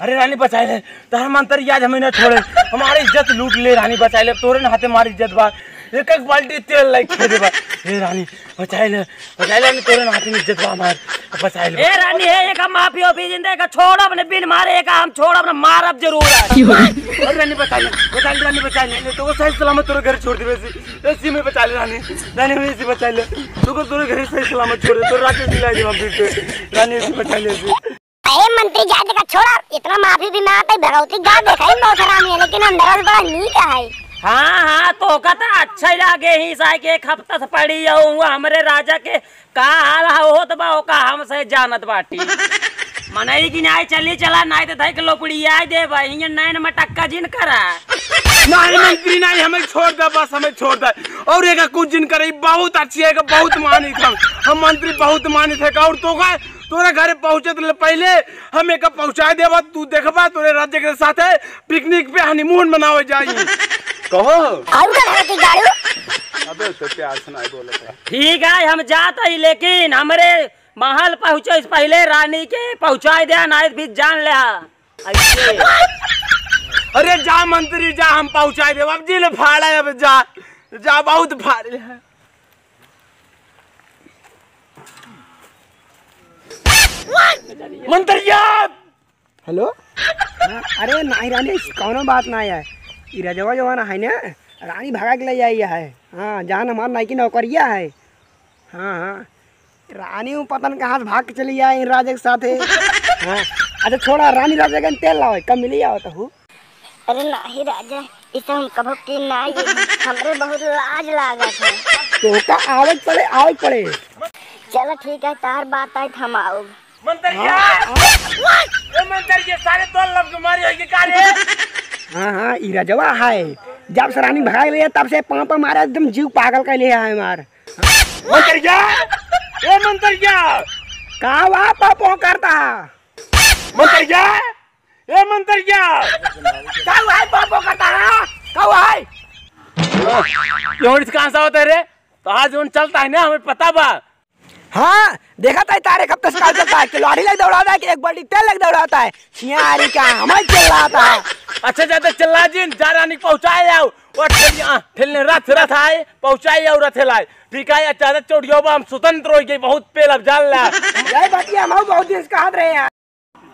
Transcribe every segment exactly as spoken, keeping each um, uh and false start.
अरे रानी बचाइ ले, तोहार मंत्री आज हमें न छोड़े, हमारी इज्जत लूट ले रानी, बचाइ ले, तोरे न हाथे हमारी इज्जत बा, एक एक बाल्टी तेल लाइके दे बा। ए रानी बचाइ ले, बचाइ ले रानी, तोरे न हाथे इज्जत बा हमार, बचाइ ले। ए रानी, हे, एका माफी ओफी जिन दे, एका छोड़ब न बिन मारे, एका हम छोड़ब न, मारब जरूर आज। अरे रानी बचाइ ले, बचाइ ले रानी, बचाइ ले, तो सही सलामत तोरे घर छोड़ देबे, ऐसी, ऐसी में बचाइ ले रानी, रानी हमें ऐसी बचाइ ले, तो तोरे घर सही सलामत छोड़ दे, तो रात में दिला दे हम फिर से, रानी ऐसी बचाइ ले ऐसी। अरे मंत्री जाए देखा छोड़ा, इतना माफी भी मांगत है, भगवती का देखा ही बहुत हरामी है, लेकिन अंदर से बड़ा नीक है। हाँ, हाँ, तोका तो अच्छा ही लागे ही, साय के एक हफ्ता से पड़ी हूँ, हुआ हमरे राजा के का हाल है होत बा, ओका हमसे जानत बाटी। मनई की नाई चली चला, नाई तो धई के लोपड़ियाई देबा, हियां नैन मटक्का जिन करा। नहीं मंत्री नहीं, हमें छोड़ दे, बस हमें छोड़ दे। और एका कुछ जिन करे, बहुत अच्छी है, एका बहुत मानित हम, हम मंत्री बहुत मानित है। और तोका तोरे घरे पहुँचे से पहिले हम एका पहुँचाइ देबा, तू देखबा तोरे राजा के साथे पिकनिक पे हनीमून मनावे जाई। कहो। और का धरती गाड़ू? अबे तो प्यार से नहीं बोलत है। ठीक है, हम जात ही, लेकिन हमरे महल पहुँचे से पहिले रानी के पहुँचाइ दे, नाहीं फिर जान ले। ऐसे। अरे जा मंत्री जा, हम पहुँचाइ देब। अब जिन फाड़े, अब जा, जा, बहुत फाड़े है। मंत्रिया! हेलो? हाँ, अरे नाहीं रानी, ऐसी कौनो बात नाहीं है। ई रजवा जवान है ना, रानी भगा के ले आई है। हाँ, जान हमार नाई की नौकरिया है। हाँ, हाँ। रानी वो पता न कहाँ से भाग के चली आई राजा के साथे। हाँ, अच्छा छोड़ा, रानी राजा के तेल लावे, कब मिली आओ तो हूँ। अरे नाही राजा, इसे हम कभो की नाही, हमरे बहुत लाज लागत है। तोका आवे के पड़े, आवे के पड़े। चलो ठीक है, तार बात आई, हम आओ। मंतरिया! हाँ, हाँ। ए मंतरिया, सारे दो लफ्ज मारी होई के का रे? हाँ, हाँ, ई रजवा है। जब से रानी भगाई ले, तब से पाँव पे मारे, एकदम जीव पागल कर लिया है हमार। मंतरिया! ए मंतरिया! का हुआ, पापो करता? मंतरिया! ए मंतरिया! का हुआ है, पापो करता? का हुआ है? ये होड़ी से कहाँ से होता है रे? तो आज जोन चलता है ना, हमें पता बा। हाँ, देखा था तारे कब तक काल चलता है, कि लाठी लग दौड़ाता है, कि एक बाल्टी तेल लग दौड़ाता है। छियारी का हमें चिल्लाता है। अच्छा, ज्यादा चिल्ला जिन, जा रानी पहुँचाए आओ। वो ठेलिया, ठेलने रथ, रथ आए, पहुँचाए आओ, रथ लाए। ठीक है, ज्यादा चोटियों में हम स्वतंत्र हो गए, बहुत पेल अब जान ला। यही बात ये हम बहुत दिन से कहत रहे हैं।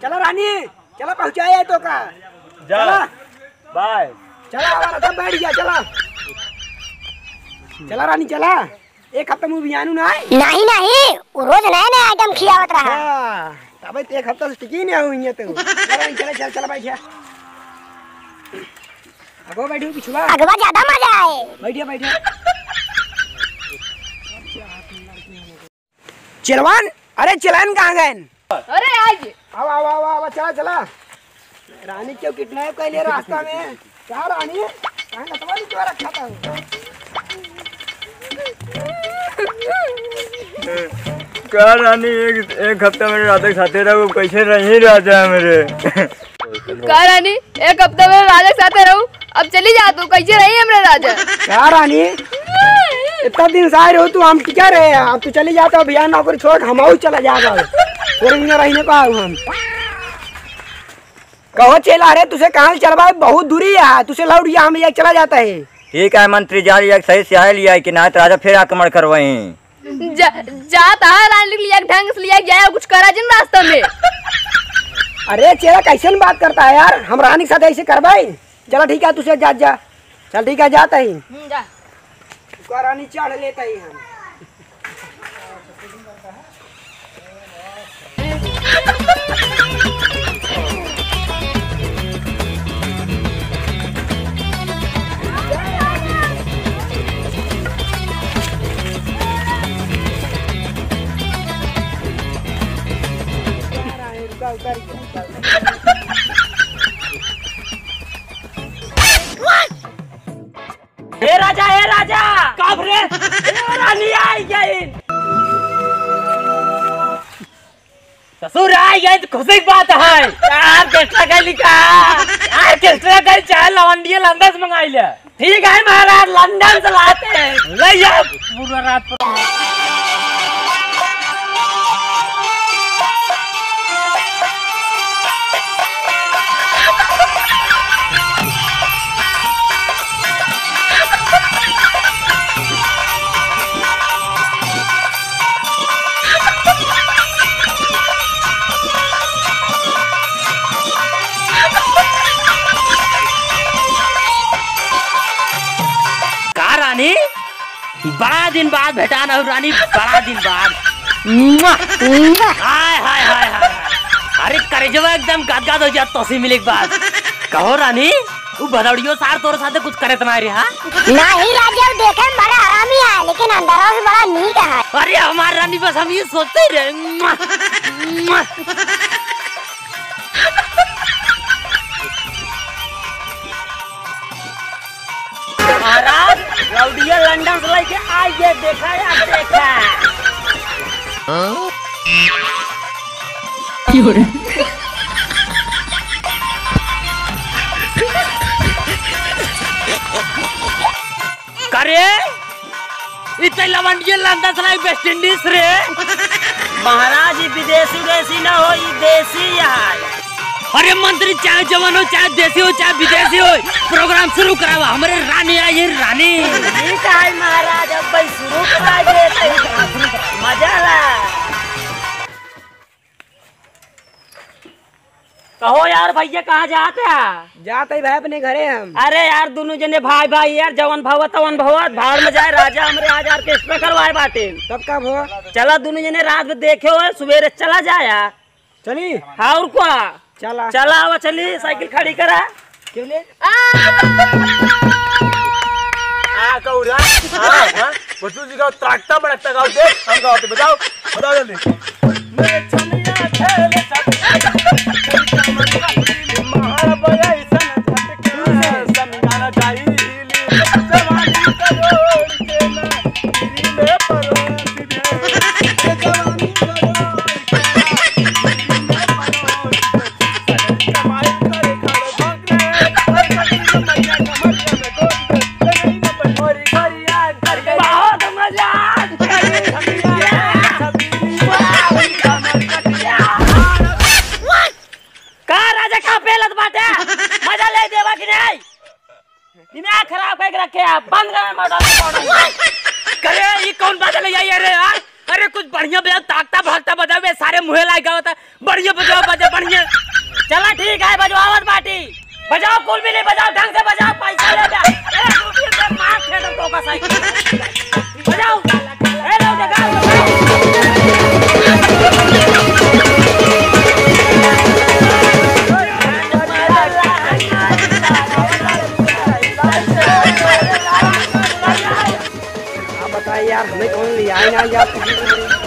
चला रानी, चला पहुँचाए तो का। जा, चला। बाय। चला, हमारा सब बैठ गया, चला। चला रानी, चला। एक हफ्ता मुँह बियानू ना आए। नहीं, नहीं, वो रोज नया नया आइटम खियावत रहा। हाँ, तबे तो एक हफ्ता से टिकी नहीं हुई है तो। चला रानी, चला, चल, चला, बैठ जा। अगवा बैठो, पिछुआ। अगवा ज्यादा मजा आए। बैठिए, बैठिए। चिलवन, अरे चिलवन कहाँ गए? अरे आज। आवा, आवा, आवा, आवा, चला, चला। रानी क्यों किडनैप कर लिया रास्ता में? क्या रानी? कहाँ लतवा नहीं क्यों रखा था? का रानी, एक, एक हफ्ता मेरे राजा के साथे रहो, कैसे रही राजा मेरे? का रानी, एक हफ्ता मेरे राजा के साथे रहू, अब चली जा तू, कैसे रही हमरे राजा? का रानी, इतना दिन से आए रहो तू, हम टिका रहे हैं, अब तू चली जाता हो भैया, नौकरी छोड़, हम और चला जाता हो, थोड़े दिन रहने को आऊ हम। कहो चेला रे, तुझे कहाँ से चलवा, बहुत दूरी है, तुझे लौट गया, हम ये चला जाता है। ठीक है मंत्री, जा लिया, सही से आए लिया कि ना, तो राजा फिर आक्रमण करवाई। जा, जात है रानी लिया, ढंग से लिया जाए, कुछ करा जिन रास्ता में। अरे चेला, कैसन बात करता है यार, हम रानी के साथ ऐसे करवाई? चला ठीक है, तुझे जा, जा। चल ठीक है, जाता ही। हम्म, जा। उसका रानी चढ़ लेता ही हम। ए राजा, ए राजा! का रे? ए रानी आई गई। ससुर आई गई तो खुशी की बात है। ऑर्केस्ट्रा गई का? ऑर्केस्ट्रा गई, चाहे लवंडिया लंदन से मंगाई ले। ठीक है महाराज, लंदन से लाते हैं। ले जा। पूरा रात पर। बड़ा दिन बाद भेटान हो रानी, बड़ा दिन बाद। मुआ, मुआ। हाय, हाय, हाय, हाय, हाय। अरे करेजवा एकदम गदगद हो जात तोसी मिले के बाद। कहो रानी, उ भदौड़ियो सार तोरे साथे कुछ करे त ना रे, हाँ? नाही राजा, उ देखे में बड़ा हरामी है, लेकिन अंदरवा से बड़ा नीक है। अरे हमार रानी, बस हम ये सोचते ही रहे। मुआ, मुआ। महाराज, लौंडिया लंदन से लेके आइए, देखा यार, देखा। करे, इतने लवंडिया लंदन से लाई वेस्ट इंडीज रे। महाराज, ई विदेशी उदेशी ना हो, ई देसी है। अरे मंत्री, चाहे जवान हो, चाहे देसी हो, चाहे विदेशी हो, प्रोग्राम शुरू करावा। हमरे रानी आई है, रानी। ठीक है महाराज, अब भाई शुरू कराइए, मजा ला। कहो यार भैया, कहाँ जात है? जात है भाई अपने घरे हम। अरे यार, दुनू जने भाई भाई यार, जवन भवा तवन भवा, भाड़ में जाए राजा, हमरे आज ऑर्केस्ट्रा करवाए बाटे। तब का भवा? चला दुनू जने रात में देखे हो, सुबेरे चला जाया। चली? हाँ, और क्या? चला। चला, आवा, चली, साइकिल खड़ी करा। क्यों ले? आ, गौरा, हाँ, हाँ, बच्चू जी का त्राकता बड़कता गाओ, देख, हम गाओ, तो बजाओ, बजाओ जल्दी। बहुत मजा आ गया। का राजा का पेलत बाटे? मजा ले देवा कि नहीं? दिमाग खराब करके रखे आप, बंद कर मोटर, मोटर। करे, ई कौन बात ले आई रे यार? अरे कुछ बढ़िया बजाओ, ताकता भागता बजाओ, ये सारे मुँहे लायक गावत है। बढ़िया बजाओ, बजा, बढ़िया। चला ठीक है, बजवावत बाटी। बजाओ, कुल मिली बजाओ, ढंग से बजाओ, पैसा ले जा। अरे रुपये से मार फेंक दो का साइकिल। बजाओ। ए लो, जगाओ, जगाओ। आप बताइए यार, हमें कौन ले आए ना यार,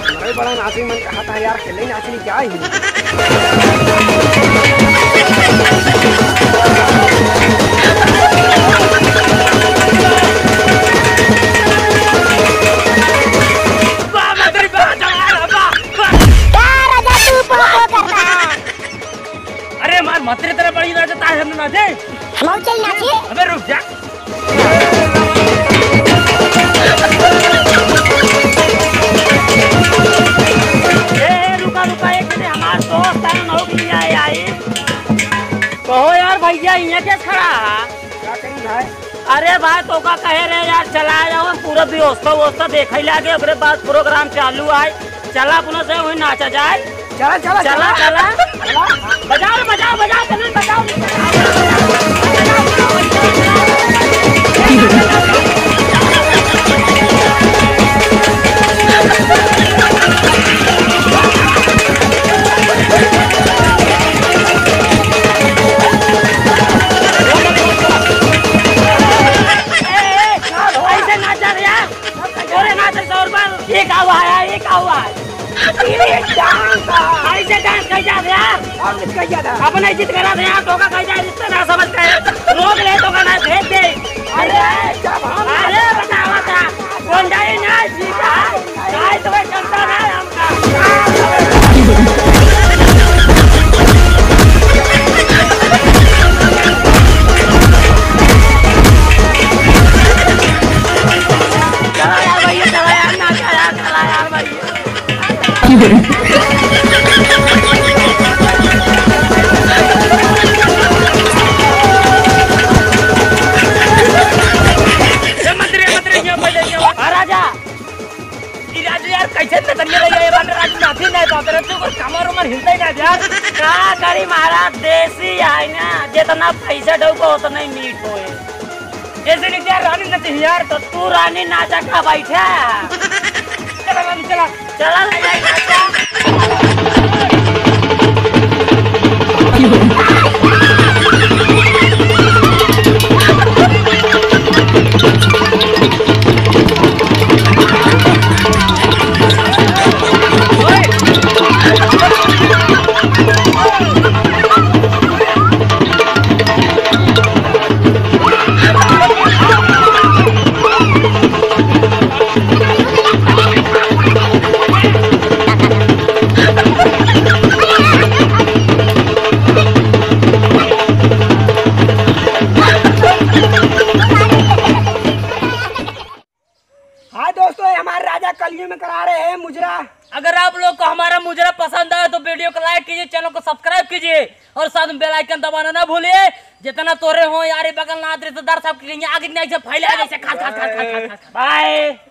हमारे बड़ा नाचे मन कहा था यार, खेले नाचने क्या ही। वाह, मंत्री, वाह, जवान, वाह, वाह। क्या राजा तू पो पो करता है? अरे मार मत रे, तेरा बड़ी नाचता है, हमने नाचे। हम चल नाचे। अबे रुक जा। ए, रुका, रुका, एक मिनट, हमार दोस्त आए, नौकरी आए, आई। कहो यार भैया, इहाँ के खड़ा है? क्या करी भाई? अरे भाई, तोका कहे रहे यार, चला जाओ, पूरा व्यवस्था व्यवस्था देखे लागे, ओकरे बाद प्रोग्राम चालू आए। चला अपना से वही नाचा जाए। चला, चला, चला, चला। चला। बजाओ रे, बजाओ, बजाओ, चलो, बजाओ। ए, ए, ऐसे नाचा रे यार। अरे नाच रे, सौ रुपया। ये का हुआ है, ये का हुआ है? ये डांस है। ऐसे डांस कइल जात है यार। और कुछ कइल जात है? अपने इज्जत करा दे यार, तोका कइल जाए, रिश्ता ना समझ के। रोक ले, तोका ना भेज दे। अरे, जब हम अरे, बतावा था, कौन जाए ना, ठीक है? नहीं, तुम्हें चलता ना, हम चला यार भैया, चला यार, ना, चला यार, चला यार भैया। ए, मत रे, मत रे, यहाँ पहले यहाँ। आ, राजा। ई राजू यार, कैसे नचनिया लगे ये बात, राजू नाची नहीं पाते रे, तू कोई कमर उमर हिलता ही ना यार। का करी महाराज, देसी है ना, जितना पैसा डूबो उतना ही मीठ होए। ऐसे नहीं यार, रानी नचही यार। तो तू रानी नाचा का बैठा? चला रानी, चला। चला ले जाए नाचा। हाँ दोस्तों, ये हमारे राजा कलयुग में करा रहे हैं मुजरा। अगर आप लोग को हमारा मुजरा पसंद आए तो वीडियो को लाइक कीजिए, चैनल को सब्सक्राइब कीजिए और साथ में बेल आइकन दबाना ना भूलिए। जितना तोरे हो यार, ये बगल नाथ रिश्तेदार सब के लिए आगे नहीं से फैला जैसे खास, खास, खास, खास, खास, खास। बाय।